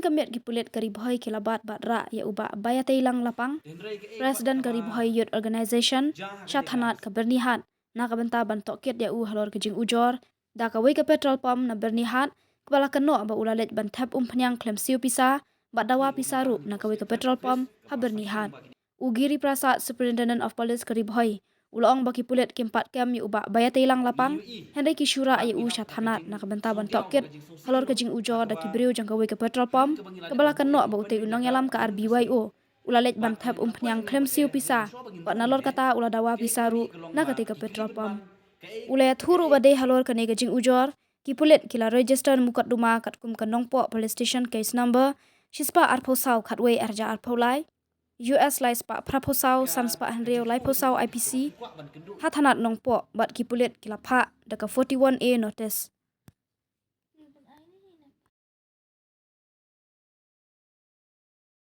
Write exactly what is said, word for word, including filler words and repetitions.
Ka miet ki pulit ka Ri Bhoi ki la bat bad rah ïa u Bah Baiateilang Lapang, President ka Ri Bhoi Youth Organization, sha thanat ka Byrnihat, na ka bynta ban tohkit ïa u halor ka jingujor da kawei ka petrol pump na Byrnihat, kaba la kynnoh ba u la leit ban thep umphniang khlem siew pisa bad dawa pisa ruh na kawei ka petrol pump ha Byrnihat. U Giri Prasad, Superintendent of Police ka Ri Bhoi, u la ong ba ki pulit kim pat kem ïa u Bah Baiateilang Lapang, hynrei ki shu rah ïa u sha thanat na ka bynta ban tohkit halor ka jingujor da ki briew jong kawei ka petrol pump, kaba la kynnoh ba utei u nongïalam ka R B Y O u la leit ban thep umphniang khlem siew pisa, bad nalor kata u la dawa pisa ruh na katei ka petrol pump. U la ïathuh ruh ba dei halor kane ka jingujor, ki pulit ki la register mukotduma katkum ka Nongpoh Police Station case number shispah arphew saw khatwei arhajar arphew lai, U S lai spah phraphew saw san spah hynriew laiphew saw I P C, ha thanat Nongpoh, bad ki pulit ki la phah da ka forty-one A notice.